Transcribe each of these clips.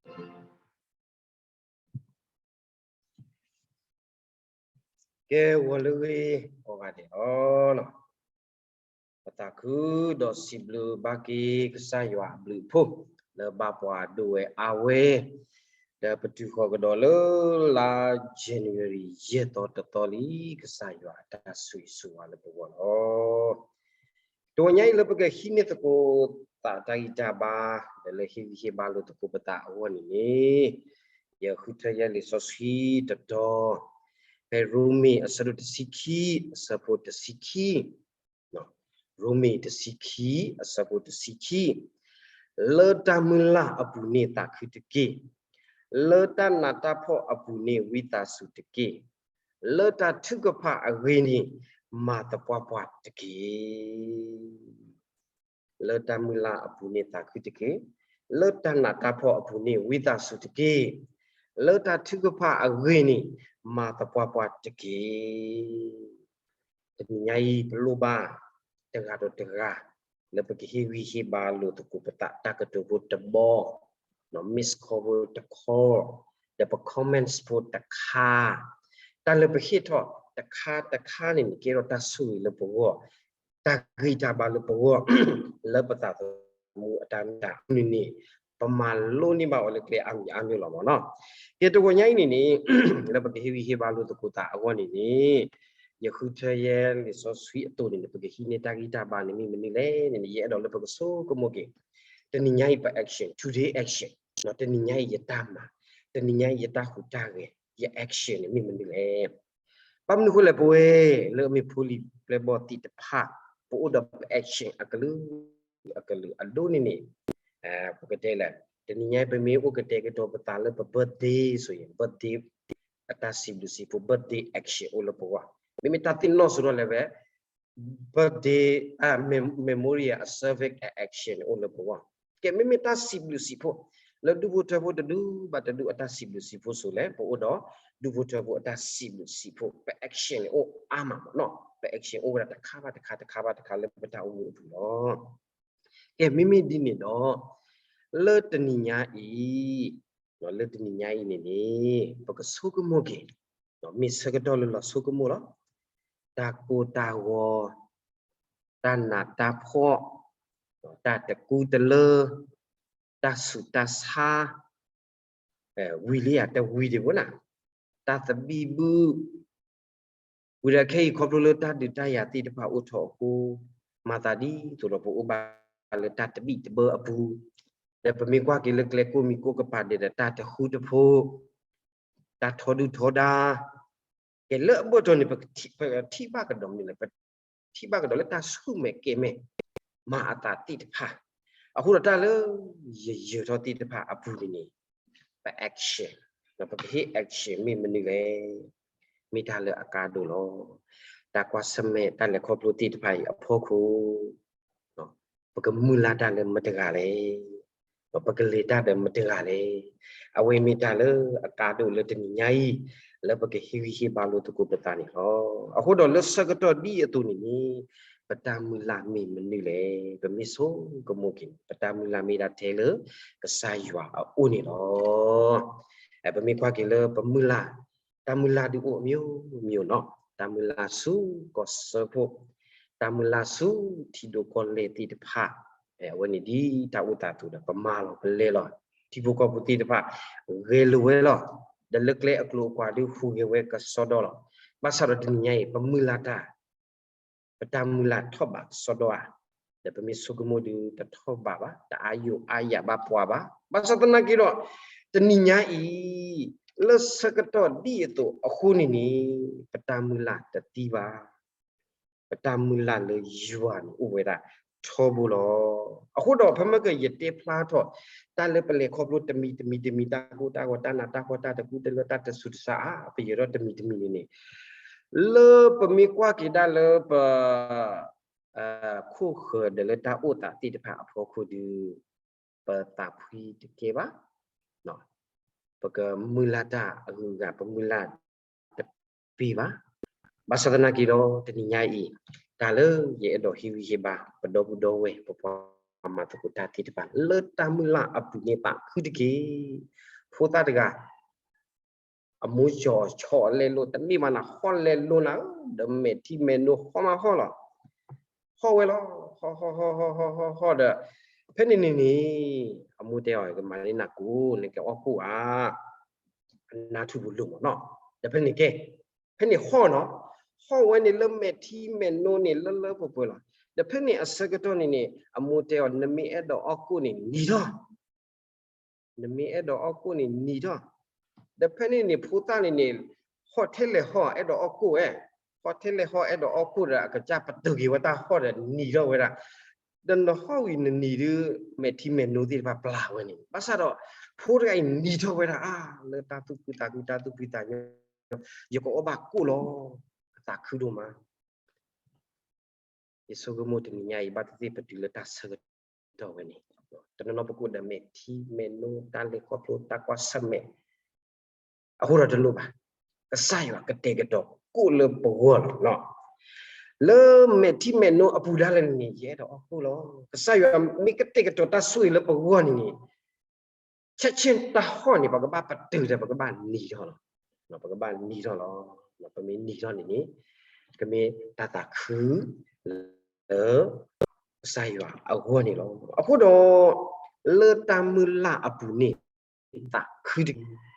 ကဲ ဂီၤလၢအဂ့ၤ ကိးဂၤဒဲးလီၤ. ပသးခုဒီးစံးဘျုးဘၣ်က့ၤကစၢ်ယွၤအဘျုးအဖှိၣ် လၢဘၣ်ပှၤဒိၣ်ဝဲအါဝဲ, ဒီးပတုၤဃီၤကဒီးလၢလါ January ယဲၢ်သီတသီလံ, ကစၢ်ယွၤအတၢ်ဆိၣ်ဂ့ၤဆိၣ်ဝါလၢပဂီၢ်လီၤ. တဂီၤညါအံၤလၢပကဟံးန့ၢ်သကိးသးတၢ်ဂံၢ်တၢ်ဘါ ဒီးလၢဟ့ၣ်ဂံၢ်ဟ့ၣ်ဘါလိာ်သကိးပသးအဂီၢ်န့ၣ်န့ၣ်, ယဃုထၢယဲၢ်လံာ်စီဆှံတတီၤ, ဖဲရိမ့ၤအဆၢဒိၣ်တဆံခံ အဆၢဖိတဆံခံ, ရိမ့ၤတဆံခံ အဆၢဖိတဆံခံ, လၢတၢ်မုၢ်လၢ်အပူၤန့ၣ်သးခုတက့ၢ်. လၢတၢ်နးတၢ်ဖှီၣ်အပူၤန့ၣ်ဝံသးစူၤတက့ၢ်. လၢတၢ်ထုကဖၣ်အဂ့ၢ်န့ၣ် မၤသပှၢ်ပှၢ်တက့ၢ်. လၢတၢ်မုၢ်လၢ်အပူၤန့ၣ်သးခုတက့ၢ်. လၢတၢ်နးတၢ်ဖှီၣ်အပူၤန့ၣ်ဝံသးစူၤတက့ၢ်. လၢတၢ်ထုကဖၣ်အဂ့ၢ်န့ၣ် မၤသပှၢ်ပှၢ်တက့ၢ်. တနံၤညါအံၤ ပလိၣ်ဘၣ် တဂၤဒီးတဂၤ လၢပကဟ့ၣ်ဂံၢ်ဟ့ၣ်ဘါလိာ်သကိးပသး တၢ်ကတိၤဖိတဘီ, miss call ဖိတခီ, ဒီးပ comments ဖိတခါ, တၢ်လၢပဟ့ၣ်ထီၣ်တခါတခါန့ၣ်န့ၣ် ကဲထီၣ်တၢ်ဆိၣ်ဂ့ၤလၢပဂီၢ်, တၢ်ဂံၢ်တၢ်ဘါလၢပဂီၢ်, လၢပသးသမူအတၢ်မ့ၢ်တၢ်န့ၣ်န့ၣ် ပမၤလိန့ၢ်ဘၣ်အီၤလၢကျဲအါမံၤအါမံၤလီၤမ့ၢ်နီၤ. ကဲတဂီၤညါအံၤန့ၣ်န့ၣ် လၢပကဟ့ၣ်ဂံၢ်ဟ့ၣ်ဘါလိာ်သကိးသးအဂီၢ်န့ၣ်န့ၣ်, ယဃုထၢယဲၢ်လံာ်စီဆှံအသိးန့ၣ်န့ၣ် ပကဟံးန့ၢ်တၢ်ဂံၢ်တၢ်ဘါန့ၣ်မ့ၢ်မနုၤလဲၣ်န့ၣ် ယအဲၣ်ဒိးလၢပကဆိကမိၣ်က့ၤ တနံၤညါအံၤပ action, today action, တနံၤညါအံၤယတၢ်မၤ, တနံၤညါအံၤယတၢ်ဟူးတၢ်ဂဲၤ, ယ action န့ၣ်မ့ၢ်မနုၤလဲၣ်. ဘၣ်မနုၤအဃိလဲၣ် ပဝဲလၢအမ့ၢ်ဖိလံၤပျဲၢ်ဘီၣ်သ့ၣ်တဖၣ် ပအိၣ်ဒီးပ action အကလုာ်အကလုာ်အဒိန့ၣ်န့ၣ်, ပကတဲလၢ တနံၤညါအံၤပမ့ၢ်အိၣ်ကတဲာ်ကတီၤပသးလၢပ birthday ဆိုရင် birthday အတၢ်စံးဘျုးစံးဖှိၣ် birthday action အိၣ်လၢပဂီၢ်, မ့မ့ၢ်တၢ်သ့ၣ်နီၣ်စိဒီးလဲၣ်ဝဲ birthday, memorial service action န့ၣ်အိၣ်လၢပဂီၢ်, ကဲမ့မ့ၢ်တၢ်စံးဘျုးစံးဖှိၣ် လၢဒူၣ်ဖိထၢဖိတဒူဘၣ်တဒူအတၢ်စံးဘျုးစံးဖှိၣ်စိၤလဲၣ် ပအိၣ်ဒီး ဒူၣ်ဖိထၢဖိအတၢ်စံးဘျုးစံးဖှိၣ် ပ action န့ၣ်အိၣ်အါမးမ့ၢ်နီၤ, ပ action အိၣ်ဝဲဒၣ်တခါဘၣ်တခါတခါဘၣ်တခါလၢပတၢ်အိၣ်မူအပူၤလီၤ. ကဲမ့မ့ၢ်ဒ်န့ၣ်ဒီး လၢတနံၤညါအံၤ လၢတနံၤညါအံၤန့ၣ်န့ၣ် ပကဆိကမိၣ်က့ၤ, မ့ၢ်ဆၢကတီၢ်လၢလီၤဆိကမိၣ်လီၤ. တၢ်ကိၢ်တၢ်ဂီၤ, တၢ်နးတၢ်ဖှီၣ်, တၢ်တကူတလၢ, တၢ်ဆူးတၢ်ဆါ, ဝံၤလံဧါ တဝံၤဒံးဘၣ်နၤ, တၢ်သဘံၣ်ဘုၣ်, ဝံၤဒီးခဲအံၤခီဖျိလၢတၢ်ဒုးတၢ်ယၤသ့ၣ်တဖၣ်အိၣ်ထီၣ်အဃိ, မၤသးဒ်သိးဒီးပအိၣ်ဘၣ်လၢတၢ်တဘံၣ်တဘၢအပူၤ, ဒီးပမ့ၢ်ကွၢ်က့ၤလၢကျဲကိၢ်မံၤကိၢ်ကပၤဒဲးဒီးတၢ်တဃူတဖိး, တၢ်ထီဒုၣ်ထီဒါ, ကဲလၢအဘၢၣ်တီၤန့ၣ် ပထံၣ်ဘၣ်ကဒီးမနုၤလဲၣ်, ပထံၣ်ဘၣ်ကဒီးလၢတၢ်ဆူၣ်မဲာ်ကဲၤမဲာ် မၤအသးသ့ၣ်တဖၣ်, အဃိဒီးတၢ်လၢယယၢၤထီၣ်သ့ၣ်တဖၣ်အပူၤန့ၣ်န့ၣ် ပ action, ဒီးပကဟ့ၣ် action မ့ၢ်မနုၤလဲၣ်, မ့ၢ်တၢ်လၢအကါဒိၣ်လီၤ. တၢ်ကွၢ်ဆၢၣ်မဲာ်တၢ်လဲၤခီဖျိသ့ၣ်တဖၣ်အံၤအဖီခိၣ် ပကမုၢ်လၢ်တၢ်လၢမတဂၤလဲၣ်, ဒီးပကလဲၤတၢ်ဒီးမတဂၤလဲၣ်, အဝဲမ့ၢ်တၢ်လၢအကါဒိၣ်လၢတနံၤညါအံၤ လၢပကဟ့ၣ်ဂံၢ်ဟ့ၣ်ဘါလိာ်သကိးပသးန့ၣ်လီၤ. အဃိဒီးလၢဆၢကတီၢ်ဒ်အံၤအသိးန့ၣ်န့ၣ် ပတၢ်မုၢ်လၢ်မ့ၢ်မနုၤလဲၣ်, ပမ့ၢ်ဆိကမိၣ်က့ၤန့ၣ် ပတၢ်မုၢ်လၢ်မ့ၢ်ဒၣ်ထဲလၢကစၢ်ယွၤအအိၣ်န့ၣ်လီၤ. ပမ့ၢ်ကွၢ်က့ၤလၢပမုၢ်လၢ်, တၢ်မုၢ်လၢ်ဒုးအိၣ် မျိုးမျိုး နီၤ, တၢ်မုၢ်လၢ်ဆူကီၢ်စၢဖှိၣ်, တၢ်မုၢ်လၢ်ဆူထံဒိၣ်ကီၢ်လဲၢ်သ့ၣ်တဖၣ်, အဝဲန့ၣ်ဒ်တၢ်အိၣ်သးအသိးဒီး ပမၤလီၤပလဲၤလီၤ, ထံဖိကီၢ်ဖိသ့ၣ်တဖၣ် ဂဲၤလိာ်ဝဲလီၤ, ဒီးလၢကျဲအကျိၤအကွာ်ဒုးဟူးဂဲၤဝဲကစီဒီလီၤ. ဘၣ်ဆၣ်ဒီးတနံၤညါအံၤ ပမုၢ်လၢ်တၢ် ပတၢ်မုၢ်လၢ်ထီၣ်ဘးကစီဒီဧါ, ဒီးပမ့ၢ်ဆိကမိၣ်ဒုးတထီၣ်ဘးဘၣ်, တအါယိာ်အါယၤဘၣ်ပှၤဘၣ်. ဘၣ်ဆၣ်သနာ်က့ဒီး တနံၤညါအံၤ လၢဆၢကတီၢ်ဒ်အံၤအသိးအဃိန့ၣ်န့ၣ် ပတၢ်မုၢ်လၢ်တသံဘၣ်. ပတၢ်မုၢ်လၢ်လၢယွၤန့ၣ်အိၣ်ဝဲဒၣ်ထီဘိလီၤ. အဃိဒီးဖဲမ့ၢ်ကယတဲဖျါထီၣ် တၢ်လၢပလဲၤခီဖျိတမံၤတမံၤတမံၤ တၢ်ကိၢ်တၢ်ဂီၤ တၢ်နးတၢ်ဖှီၣ် တၢ်တကူတလၢ တၢ်တဆူးတဆါအါ ပယဲၤထီၣ်တမံၤတမံၤန့ၣ်န့ၣ် လၢပမ့ၢ်ကွၢ်က့ၤဒၣ်လၢပ ခိၣ်ဃၢၤဒီးလၢတၢ်အိၣ်သးသ့ၣ်တဖၣ်အဖီခိၣ်ဒီး ပသးဖှံတကဲဘၣ်, ပကမုၢ်လၢ်တၢ်အဂုၤအဂၤ ပမုၢ်လၢ်တပ့ၤဘၣ်. ဘၣ်ဆၣ်သနာ်က့ဒီး တနံၤညါအံၤ တၢ်လၢယအဲၣ်ဒိးဟ့ၣ်ဂံၢ်ဟ့ၣ်ဘါ ပဒီပုၢ်ဒီဝဲၢ် ပပှၤ ပှၤမၤသကိးတၢ်သ့ၣ်တဖၣ် လၢတၢ်မုၢ်လၢ်အပူၤန့ၣ်သးခုတက့ၢ်. ဖိသၣ်တဂၤ အမိၢ်ဆီၣ်ဆီၣ်လဲလိာ် တန့ၢ်ဘၣ်နၤ ဟီၣ်လဲလိာ်နၤဧၢ, ဒီးမဲာ်ထံမဲာ်နိဟီၣ်မးဟီၣ်လီၤ. ဟီၣ်ဝဲလီၤ, ဟီၣ်ဟီၣ်ဟီၣ်ဟီၣ်ဟီၣ်ဟီၣ်ဒီး ဖဲန့ၣ်န့ၣ်န့ၣ် အမိၢ်တဲအီၤ ကမၤန့ၢ်နၤကိၣ် နကအီၣ်ကိၣ်ဧါ, အနၢ်ထူၣ်ပူၤလိာ်မးနီၤ. ဒီးဖဲန့ၣ်ကဲ ဖဲန့ၣ်ဟီၣ်နီၤ, ဟီၣ်ဝဲန့ၣ်လၢမဲာ်ထံမဲာ်နိန့ၣ် လၢလၢပှဲၤပှဲၤလီၤ. ဒီးဖဲန့ၣ်အဆၢကတီၢ်န့ၣ်န့ၣ် အမိၢ်တဲအီၤ နမ့ၢ်အဲၣ်ဒိးအီၣ်ကိၣ်န့ၣ် နံၤထီၣ်, နမ့ၢ်အဲၣ်ဒိးအီၣ်ကိၣ်န့ၣ် နံၤထီၣ်. ဒီးဖဲန့ၣ်န့ၣ် ဖိသၣ်န့ၣ်န့ၣ် ဟီၣ်ထဲလဲၣ်ဟီၣ် အဲၣ်ဒိးအီၣ်ကိၣ်ဝဲ, ဟီၣ်ထဲလဲၣ်ဟီၣ် အဲၣ်ဒိးအီၣ်ကိၣ်ဒီး အကစၢ်ပတုာ်က့ၤဝဲတၢ်ဟီၣ်ဒီး နံၤထီၣ်ဝဲဒၣ်. ဒီးနဟီၣ်ဝံၤနနံၤဒုး မဲာ်ထံမဲာ်နိသ့ၣ်တဖၣ်ပျၢ်ဝဲန့ၣ် ဘၣ်ဆၣ်ဒီး ဖိတဂၤအံၤနံၤထီၣ်ဝဲဒၣ် အါ လၢတၢ်သူၣ်ဖှံသးညီ တၢ်သူၣ်ဖှံသးညီ ယကအီၣ်ဘၣ်ကိၣ်လီၤ. အသးခုဒိၣ်မး. ယဆိကမိၣ်တနံၤညါအံၤ ဘၣ်သ့ၣ်သ့ၣ်ပတုၤလၢတၢ်ဆၢကတီၢ်ဝဲန့ၣ် တနီၤနီၤပကအိၣ်ဒီးမဲာ်ထံမဲာ်နိ တၢ်လဲၤခီဖျိ တၢ်ကွၢ်ဆၢၣ်မဲာ် အဃိဒီးတလိၣ်ဘၣ်. ကစၢ်ယွၤကတဲာ်ကတီၤကိၣ်လၢပဂီၢ်လီၤ. လၢမဲာ်ထံမဲာ်နိအပူၤဒၣ်လဲာ်န့ၣ် ယအဲၣ်ဒိးအီၣ်ကိၣ်လီၤ. ကစၢ်ယွၤမ့ၢ်ကတဲာ်ကတီၤတၢ်ဆိၣ်ဂ့ၤလၢပဂီၢ်န့ၣ်န့ၣ် ဆဲးဆဲးတၢ်ဟီၣ်န့ၣ် ပကဘၣ်ပတုာ်ဒီး ပကဘၣ်နံၤထီၣ်လီၤ. ပကဘၣ်နံၤထီၣ်လီၤ. ပမ့ၢ်နံၤထီၣ်န့ၣ်န့ၣ် ကမ့ၢ်တၢ်သးခု လၢ ကစၢ်ယွၤအဂီၢ်န့ၣ်လီၤ. အဃိဒီး လၢတၢ်မုၢ်လၢ်အပူၤန့ၣ် သးခုတက့ၢ်.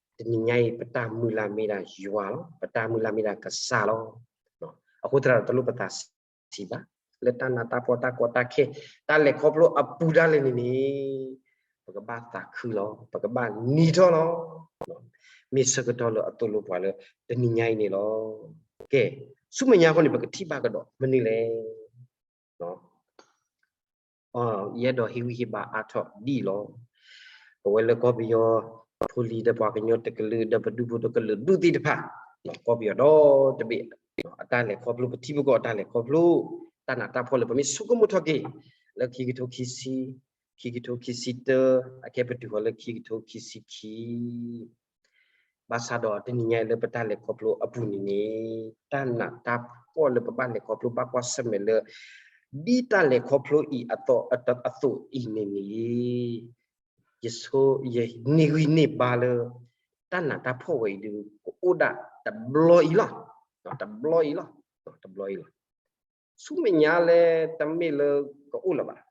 တနံၤညါအံၤ ပတၢ်မုၢ်လၢ်မ့ၢ်ဒၣ်ယွၤလီၤ. ပတၢ်မုၢ်လၢ်မ့ၢ်ဒၣ်ကစၢ်လီၤ. အဃိသတးဒီး တလိၣ်ပသးဆံးဘၣ်. လၢတၢ်နးတၢ်ဖှီၣ် တၢ်ကီတၢ်ခဲ တၢ်လဲၤခီဖျိအပူၤဒၣ်လဲာ်န့ၣ်န့ၣ် ပကဘၣ်သးခုလီၤ. ပကဘၣ်နံၤထီၣ်လီၤ. မ့ၢ်ဆၢကတီၢ်လၢအသိၣ်လိပှၤလၢ တနံၤညါအံၤန့ၣ်လီၤ. ကဲ, ဆူမဲာ်ညါအဃိန့ၣ် ပကထံၣ်ဘၣ်ကဒီးမနုၤလဲၣ်. ယအဲၣ်ဒိးဟ့ၣ်ဂံၢ်ဟ့ၣ်ဘါအါထီၣ်ဒ်အံၤလီၤ. ပဝဲလၢကီၢ်ပယီၤဖိလံၤဒီးပှၤကညီတကလုာ်ဒီးပဒူၣ်ဖိတကလုာ်ဒူၣ်သ့ၣ်တဖၣ်, ကီၢ်ပယီၤဒီတဘ့ၣ် အတၢ်လဲၤခီဖျိ ပထံပကီၢ်အတၢ်လဲၤခီဖျိ, တၢ်နးတၢ်ဖှီၣ်လၢပမ့ၢ်ဆိကမိၣ်ထီၣ်က့ၤ လၢခံကထိခံဆံ, ခံကထိခံဆံတၢ, အခဲပတုၤဃီၤလၢခံကထိခံဆံခံ ဘၣ်ဆၣ်ဒီးတနံၤညါအံၤလၢပတၢ်လဲၤခီဖျိအပူၤန့ၣ်န့ၣ် တၢ်နးတၢ်ဖှီၣ်လၢပဘၣ်လဲၤခီဖျိဘၣ်ကွၢ်ဆၢၣ်မဲာ်လၢ ဒ်တၢ်လဲၤခီဖျိအံၤအသိးအသိးအံၤန့ၣ်န့ၣ် ယဆိ ယန့ၢ်ဂံၢ်န့ၢ်ဘါလၢ တၢ်နးတၢ်ဖှီၣ်ဝဲအံၤဒုး ကအိၣ်ဒၣ်တဘျီအံၤလီၤ. တဘျီအံၤလီၤ. တဘျီအံၤလီၤ. ဆူမဲာ်ညါလၢတမ့ၢ်လၢကအိၣ်လၢၤဘၣ်.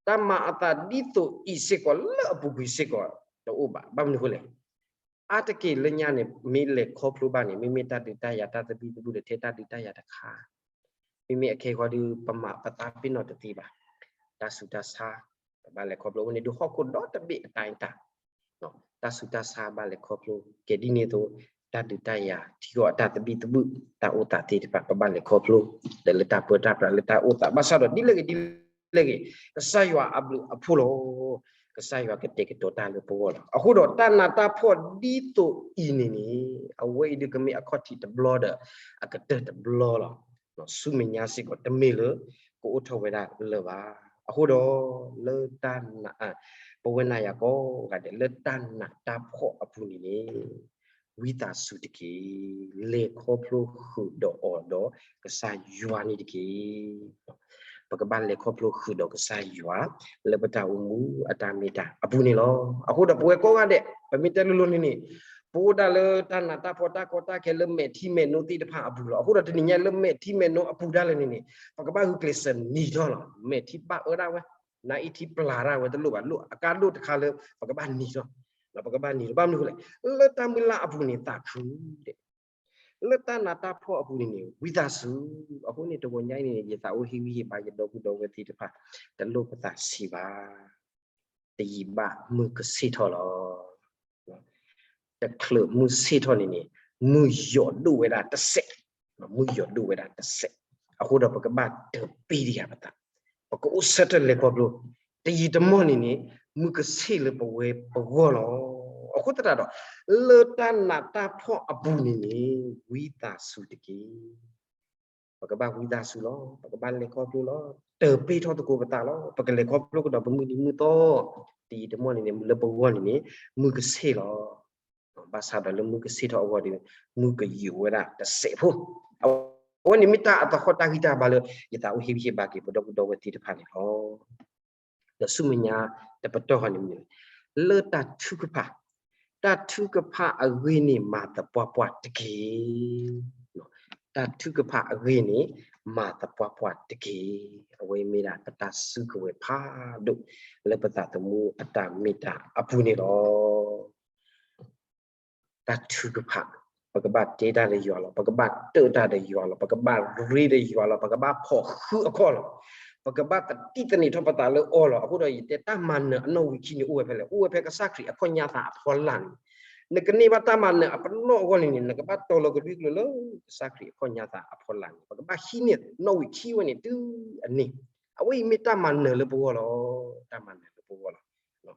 တၢ်မၤအသးဒ်သိးအံၤစ့ၢ်ကီးလၢအပူၤကွံာ်စ့ၢ်ကီး တအိၣ်ဘၣ်. ဘၣ်မနုၤအဃိလဲၣ်. အါတက့ၢ်လၢညါန့ၣ် မ့ၢ်လဲၤခီဖျိဘၣ်န့ၣ် မ့မ့ၢ်တၢ်ဒုးတၢ်ယၤတၢ်သဘံၣ်သဘုၣ်ဒီးထဲတၢ်ဒုးတၢ်ယၤတခါ မ့မ့ၢ်အခဲအံၤဃီဒီး ပမၤပသးပ့ၤနီၣ်တသ့ဘၣ်. တၢ်ဆူးတၢ်ဆါ ပဘၣ်လဲၤခီဖျိအဃိန့ၣ် ဒုးဟီၣ်ခိၣ်ဒီတဘ့ၣ်အတၢ်အတၢ် တၢ်ဆူးတၢ်ဆါဘၣ်လဲၤခီဖျိ ကဲဒ်န့ၣ်အသိး တၢ်ဒုးတၢ်ယၤထံကီၢ်အတၢ်သဘံၣ်သဘုၣ် တၢ်အိၣ်သးသ့ၣ်တဖၣ် ပဘၣ်လဲၤခီဖျိ ဒီးလၢတၢ်ပၢတၢ်ပြးလၢတၢ်အိၣ်သး ဘၣ်ဆၣ်ဒီးဒ်လဲၣ်ဂ့ၤဒ်လဲၣ်ဂ့ၤ ကစၢ်ယွၤအဘျုးအဖှိၣ်လီၤ. ကစၢ်ယွၤကတဲာ်ကတီၤတၢ်လၢပဂီၢ်လီၤ. အဃိဒီးတၢ်နးတၢ်ဖှီၣ်ဒ်သိးအံၤန့ၣ်န့ၣ် အဝဲအံၤဒုးကမ့ၢ်အခီၣ်ထံးတဘျီဒီး အကတၢၢ်တဘျီလီၤ. ဆူမဲာ်ညါစ့ၢ်ကီးတမ့ၢ်လၢ ကအိၣ်ထီၣ်ဝဲဒၣ်လၢၤဘၣ်. အဃိဒီး လၢတၢ်နး ပဝဲနၤယၤကိးဂၤဒဲး လၢတၢ်နးတၢ်ဖှီၣ်အပူၤန့ၣ်န့ၣ် ဝံသးစူၤတက့ၢ်. လဲၤခီဖျိဃုာ်ဒီးအီၤဒီးကစၢ်ယွၤန့ၣ်တက့ၢ်. ပကဘၣ်လဲၤခီဖျိဃုာ်ဒီးကစၢ်ယွၤ လၢပတၢ်အိၣ်မူအတၢ်မ့ၢ်တၢ်အပူၤန့ၣ်လီၤ. အဃိဒီးပဝဲကိးဂၤဒဲး ပမ့ၢ်တဲလိၤလိၤန့ၣ်န့ၣ် ပအိၣ်ဒၣ်လၢတၢ်နးတၢ်ဖှီၣ်တၢ်ကီတၢ်ခဲလၢမဲာ်ထံမဲာ်နိသ့ၣ်တဖၣ်အပူၤလီၤ. အဃိဒီးတနံၤညါလၢမဲာ်ထံမဲာ်နိအပူၤဒၣ်လဲာ်န့ၣ်န့ၣ် ပကဘၣ်ဂုာ်ကျဲးစၢးနံၤထီၣ်လီၤ. မဲာ်ထံဘၣ်အၢဒၣ်ဝဲ, နါအံၤထံပျၢ်ဒၣ်ဝဲတလိၣ်ဘၣ်, လိၣ်အကါဒိၣ်တခါလၢ ပကဘၣ်နံၤထီၣ်, ပကဘၣ်နံၤထီၣ် ဘၣ်မနုၤအဃိလဲၣ်. လၢတၢ်မုၢ်လၢ်အပူၤန့ၣ်သးခုဒဲး လၢတၢ်နးတၢ်ဖှီၣ်အပူၤန့ၣ်န့ၣ် ဝံသးစူၤ. အဃိန့ၣ်တဂီၤညါအံၤန့ၣ် ယသးအိၣ်ဟ့ၣ်ဂံၢ်ဟ့ၣ်ဘါယဒီပုၢ်ဒီဝဲၢ်သ့ၣ်တဖၣ် တလိၣ်ပသးဆံးဘၣ်. တယံာ်ဘၣ်မုၢ်ကဆ့ၣ်ထီၣ်လီၤ. တချုးမုၢ်ဆ့ၣ်ထီၣ်န့ၣ်န့ၣ် မုၢ်ယီၤဒိၣ်ဝဲဒၣ်တစဲး, မုၢ်ယီၤဒိၣ်ဝဲဒၣ်တစဲး. အဃိဒီးပကဘၣ်တပ့ၤတယၤပသး, ပကအိၣ်ဆၢထၢၣ်လဲၤခီဖျိ, တယံာ်တမီၢ်န့ၣ်န့ၣ် မုၢ်ကဆ့ၣ်လၢပဝဲပဂီၢ်လီၤ. အဃိသတးဒီး လၢတၢ်နးတၢ်ဖှီၣ်အပူၤန့ၣ်န့ၣ် ဝံသးစူၤတက့ၢ်. ပကဘၣ်ဝံသးစူၤလီၤ. ပကဘၣ်လဲၤခီဖျိလီၤ. တပ့ၤထီၣ်သကိးပသးလီၤ. ပကလဲၤခီဖျိကဒီးပမုၢ်နံၤမုၢ်သီ, တယံာ်တမီၢ်န့ၣ်န့ၣ် လၢပဂီၢ်န့ၣ်န့ၣ် မုၢ်ကဆ့ၣ်လီၤ. ဘၣ်ဆၣ်ဒီးလၢမုၢ်ကဆ့ၣ်ထီၣ်အဂီၢ်ဒီး မုၢ်ကယိာ်ဝဲဒၣ်တစဲးဖိ, အ အဝဲန့ၣ်မ့ၢ်တၢ်အသဟီၣ်တၢ်ဂံၢ်တၢ်ဘါလၢ ယသးအိၣ်ဟ့ၣ်ဂံၢ်ဟ့ၣ်ဘါက့ၤ ပဒီပုၢ်ဒီဝဲၢ်သ့ၣ်တဖၣ်န့ၣ်လီၤ. ဒီးဆူမဲာ်ညါတပတီၢ်ဃီန့ၣ်မ့ၢ် လၢတၢ်ထုကဖၣ်, တၢ်ထုကဖၣ်အဂ့ၢ်န့ၣ် မၤသပှၢ်ပှၢ်တက့ၢ်. တၢ်ထုကဖၣ်အဂ့ၢ်န့ၣ် မၤသပှၢ်ပှၢ်တက့ၢ်. အဝဲမ့ၢ်ဒၣ်ပတၢ်စုကဝဲၤဖးဒိၣ် လၢပသးသမူအတၢ်မ့ၢ်တၢ်အပူၤန့ၣ်လီၤ. တၢ်ထုကဖၣ်, ပကဘၣ်တဲတၢ်ဒီးယွၤလီၤ, ပကဘၣ်တၢၣ်တၢ်ဒီးယွၤလီၤ, ပကဘၣ်ရ့ဒီးယွၤလီၤ, ပကဘၣ်ဖီၣ်ဃုအကီၢ်လီၤ, ပကဘၣ်သတိသန့ၤထီၣ်ပသးလၢအီၤလီၤ. အဃိဒီးယတဲတၢ်မၤနၢၤအနီၣ်ဝံာ်ခံန့ၣ်အိၣ်ဝဲဖဲလဲၣ်, အိၣ်ဝဲဖဲကစၢ်ခရံာ်အခီၣ်ညါသးအဖီလာ်န့ၣ်. နကန့ၢ်ဘၣ်တၢ်မၤနၢၤအပနီၣ်အဂီၢ်န့ၣ်န့ၣ် နကဘၣ်တီလီၤကဒွံကျိၤလၢကစၢ်ခရံာ်အခီၣ်ညါသးအဖီလာ်န့ၣ်. ပကဘၣ်ဟံးန့ၢ်နီၣ်ဝံာ်ခံဝဲန့ၣ်တုၤအန့ၣ်. အဝဲအံၤမ့ၢ်တၢ်မၤနၢၤလၢပဂီၢ်လီၤ, တၢ်မၤနၢၤလၢပဂီၢ်လီၤ.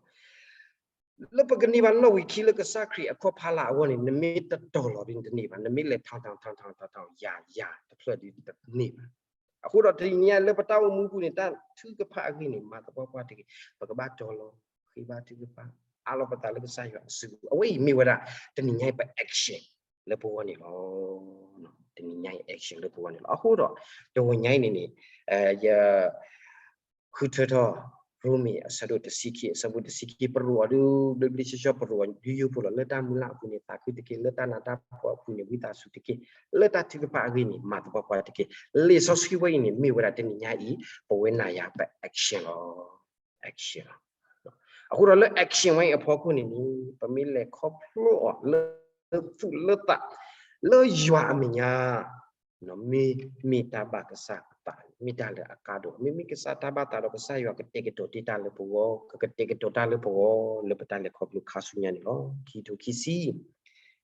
လၢပကန့ၢ်ဘၣ်နီၣ်ဝံာ်ခံလၢကစၢ်ခရံာ်အခီၣ်ဖီလာ်အဂီၢ်န့ၣ် နမ့ၢ်တတီလီၤဒ်န့ၣ်တန့ၢ်ဘၣ်, နမ့ၢ်လဲၤထီထီထီထီထီ ယၤယၤတဖျၢၣ်ဒ်တန့ၢ်ဘၣ်. အဃိဒီးတနံၤညါလၢပတၢ်အိၣ်မူပူၤန့ၣ် တၢ်ထုကဖၣ်အဂ့ၢ်န့ၣ် မၤသပှၢ်ပှၢ်တက့ၢ်. ပကဘၣ်တီလီၤ, ဃ့ဘါထုကဖၣ်, အးလီၤပသးလၢကစၢ်ယွၤအစုပူၤ. အဝဲအံၤမ့ၢ်ဝဲဒၣ် တနံၤညါအံၤပ action လၢပဂီၢ်န့ၣ်လီၤ. တနံၤညါအံၤ action လၢပဂီၢ်န့ၣ်လီၤ. အဃိဒီး တဂီၤညါအံၤန့ၣ်န့ၣ် ယ ဃုထၢထီၣ် ရိမ့ၤအဆၢဒိၣ်တဆံခံ အဆၢဖိတဆံခံ ပရိးအီၤဒုး ဘျ့ဘျ့ဆှီဆှီ ပရိးအီၤဒုးယိဖိလီၤ. လၢတၢ်မုၢ်လၢ်အပူၤန့ၣ် သးခုတက့ၢ်, လၢတၢ်နးတၢ်ဖှီၣ်အပူၤန့ၣ် ဝံသးစူၤတက့ၢ်, လၢတၢ်ထုကဖၣ်အဂ့ၢ်န့ၣ် မၤသပှၢ်ပှၢ်တက့ၢ်. လံာ်စီဆှံဝဲအံၤန့ၣ် မ့ၢ်ဝဲဒၣ်တနံၤညါအံၤ ပဝဲနၤယၤပ action လီၤ. action လီၤ. အဃိဒီးလၢ action ဝဲအံၤအဖီခိၣ်န့ၣ်န့ၣ် ပမ့ၢ်လဲၤခီဖျိအီၤလၢသူၣ်လၢသး လၢယွၤအမဲာ်ညါ မ့မ့ၢ်တၢ်ဘၣ်ကစၢ်အသး မ့ၢ်တၢ်လၢအကါဒိၣ်, မ့မ့ၢ်ကစၢ်တၢ်ဘၣ်သးဒီးကစၢ်ယွၤကတဲာ်ကတီၤတ့ၢ်တၢ်လၢပဂီၢ်, ကကတဲာ်ကတီၤတၢ်လၢပဂီၢ် လၢပတၢ်လဲၤခီဖျိခါဆူညါန့ၣ်လီၤ. ခံကထိခံဆံ,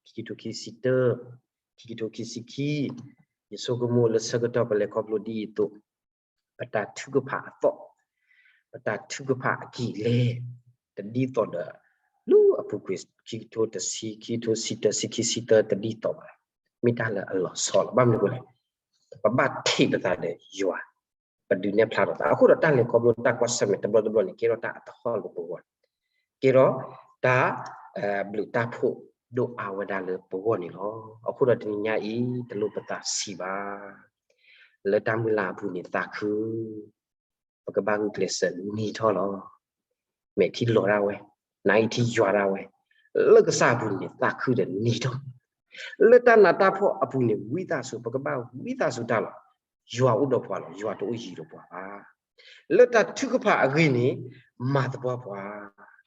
ခံကထိခံဆံတၢ, ခံကထိခံဆံခံ, ယဆိကမိၣ်လၢဆၢကတီၢ်ပလဲၤခီဖျိဒ်အံၤအသိး ပတၢ်ထုကဖၣ်အသီၣ်, ပတၢ်ထုကဖၣ်အကံၢ်လဲၢ် တဒ်သိးဒီး လၢအပူၤကွံာ် ခံကထိတဆံ, ခံကထိဆံတၢ, ဆံခံဆံတၢ တဒ်သိးဘၣ်, မ့ၢ်တၢ်လၢအလီၤဆီလီၤ. ဘၣ်မနုၤအဃိလဲၣ်, ပဘၣ်ထံၣ်ပသးဒီးယွၤ, ပဒုးနဲၣ်ဖျါထီၣ်သး. အဃိဒီးတၢ်လဲၤခီဖျိတၢ်ကွၢ်ဆၢၣ်မဲာ်တဘျီတဘျီန့ၣ် ကဲထီၣ်တၢ်အသဟီၣ်လၢပဂီၢ်, ကဲထီၣ်တၢ် ဘျုးတၢ်ဖှိၣ်ဒိၣ်အါဝဲဒၣ်လၢပဂီၢ်န့ၣ်လီၤ. အဃိဒီးတနံၤညါအံၤ တလိၣ်ပသးဆံးဘၣ်, လၢတၢ်မုၢ်လၢ်အပူၤန့ၣ်သးခု ပကဘၣ်ဂုာ်ကျဲးစၢးနံၤထီၣ်လီၤ. မဲာ်ထံလီၤဒၣ်ဝဲ, နါအံၤထံယွၤဒၣ်ဝဲ, လၢကစၢ်အပူၤန့ၣ်သးခုဒီးနံၤထီၣ်, လၢတၢ်နးတၢ်ဖှီၣ်အပူၤန့ၣ် ဝံသးစူၤ ပကဘၣ်ဝံသးစူၤတၢ်လီၤ. ယွၤအိၣ်ဒီးပှၤလီၤ, ယွၤတအိၣ်ယံၤဒီးပှၤဘၣ်. လၢတၢ်ထုကဖၣ်အဂ့ၢ်န့ၣ် မၤသပှၢ်ပှၢ်,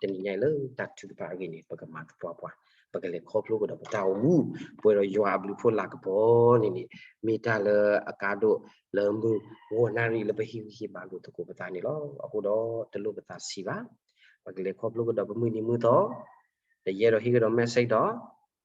တနံၤညါအံၤလၢတၢ်ထုကဖၣ်အဂ့ၢ်န့ၣ် ပကမၤသပှၢ်ပှၢ်, ပကလဲၤခီဖျိကဒီးပတၢ်အိၣ်မူ, ပှဲၤဒီးယွၤအဘျုးဖှိၣ်လၤကပီၤန့ၣ်န့ၣ် မ့ၢ်တၢ်လၢအကါဒိၣ်လၢမုၢ်ဂီၤနၣ်ရံၣ်လၢပဟ့ၣ်ဂံၢ်ဟ့ၣ်ဘါလိာ်သကိးပသးန့ၣ်လီၤ. အဃိဒီးတလိၣ်ပသးဆံးဘၣ်, ပကလဲၤခီဖျိကဒီးပမုၢ်နံၤမုၢ်သီ, တယဲၢ်ဒီးဟ့ၣ်ကဒီး message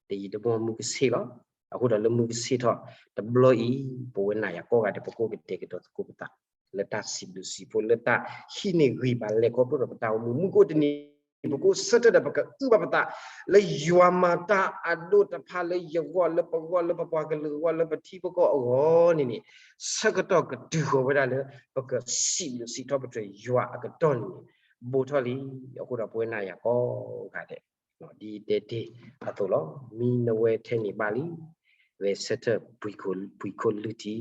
ဒီး တယံာ်တမီၢ်မုၢ်ကဆ့ၣ်လီၤ. အဃိဒီးလၢမုၢ်ကဆ့ၣ်ထီၣ်တဘျီအံၤ ပဝဲနၤယၤကိးဂၤဒဲး ပကအိၣ်ကတဲာ်ကတီၤသကိးပသး လၢတၢ်စံးဘျုးစံးဖှိၣ် လၢတၢ်ဟံးန့ၢ်ဂံၢ်ဘါလဲၤခီဖျိဒီးပတၢ်အိၣ်မူ မုၢ်ကအိၣ်တနံၤ ပကအိၣ်ဆၢထၢၣ်ဒီး ပကအုၣ်ဘၣ်ပသး လၢယွၤမၤတၢ်အဒိၣ်တဖၣ်လၢယဂီၢ် လၢပဂီၢ် လၢပပှၤကလုာ်အဂီၢ် လၢပထံပကီၢ်အဂီၢ်န့ၣ်န့ၣ် ဆၢကတီၢ်ကတုၤဃီၤဝဲဒၣ်လၢ ပကစံးဘျုးစံးထီၣ်ပတြၢၤယွၤအကတီၢ်န့ၣ်န့ၣ် ဘူးထီၣ်လံ. အဃိဒီးပဝဲနၤယၤကိးဂၤဒဲး ဒ်တဲတ့ၢ်အသိးလီၤ. မံနဝဲထဲန့ၣ်ဘၣ်လံ, ဂဲၤဆၢထၢၣ် ပှ့ၤခိၣ်လုၢ်ထံ,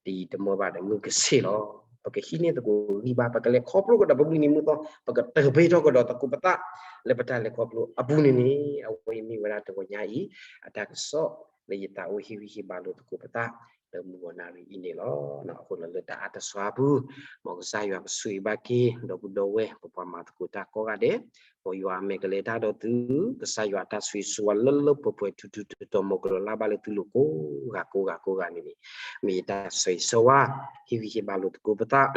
တယံာ်တမီၢ်ဘၣ်ဒီးမုၢ်ကဆ့ၣ်လီၤ. ပကဟံးန့ၢ်သကိးဂံၢ်ဘါ ပကလဲၤခီဖျိကဒီးပမုၢ်နံၤမုၢ်သီ ပကတၢၢ်ဘ့ထီၣ်ကဒီးသကိးပသး လၢပတၢ်လဲၤခီဖျိအပူၤန့ၣ်န့ၣ် အဝဲအံၤမ့ၢ်ဝဲဒၣ်တဂီၤညါအံၤ အတၢ်ကစီၣ်လၢယသးအိၣ်ဟ့ၣ်ဂံၢ်ဟ့ၣ်ဘါလိာ်သကိးပသး လၢမုၢ်ဂီၤနၣ်ရံၣ်အံၤန့ၣ်လီၤ. အဃိဒီးလၢတၢ်အါတစှၤအပူၤ မ်ကစၢ်ယွၤကဆိၣ်ဂ့ၤဘၣ်က့ၤ ဒီပုၢ်ဒီဝဲၢ် ပပှၤမၤသကိးတၢ်ကိးဂၤဒဲး, မ်ယွၤအမဲာ်ကလဲၤတၢ်ဒီးသု, ကစၢ်ယွၤအတၢ်ဆိၣ်ဂ့ၤဆိၣ်ဝါလၢလၢပှဲၤပှဲၤထူထူတီတီ မ်ကလီၤလၢ်ဘၣ်လၢသုလိၤကိးဂၤကိးဂၤကိးဂၤန့ၣ်န့ၣ် မ့ၢ်ယတၢ်ဆိၣ်ဂ့ၤဆိၣ်ဝါ ဟ့ၣ်ဂံၢ်ဟ့ၣ်ဘါလိာ်သကိးပသး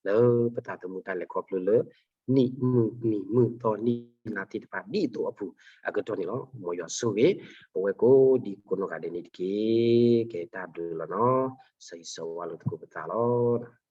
လၢပသးသမူတၢ်လဲၤခီဖျိလၢ နံၣ်မုၢ်နံၤမုၢ်သီနံၣ်လါသ့ၣ်တဖၣ်ဒ်သိးအပူၤအကတီၢ်န့ၣ်လီၤ. မ်ယွၤဆိၣ်ဂ့ၤ ပဝဲကိးဒံကိးနီၢ်ဂၤဒဲးန့ၣ်တက့ၢ်. ကဲတၢ်ဘျုးလီၤနီၤ. ဆိၣ်ဂ့ၤဆိၣ်ဝါလိာ်သကိးပသးလီၤ.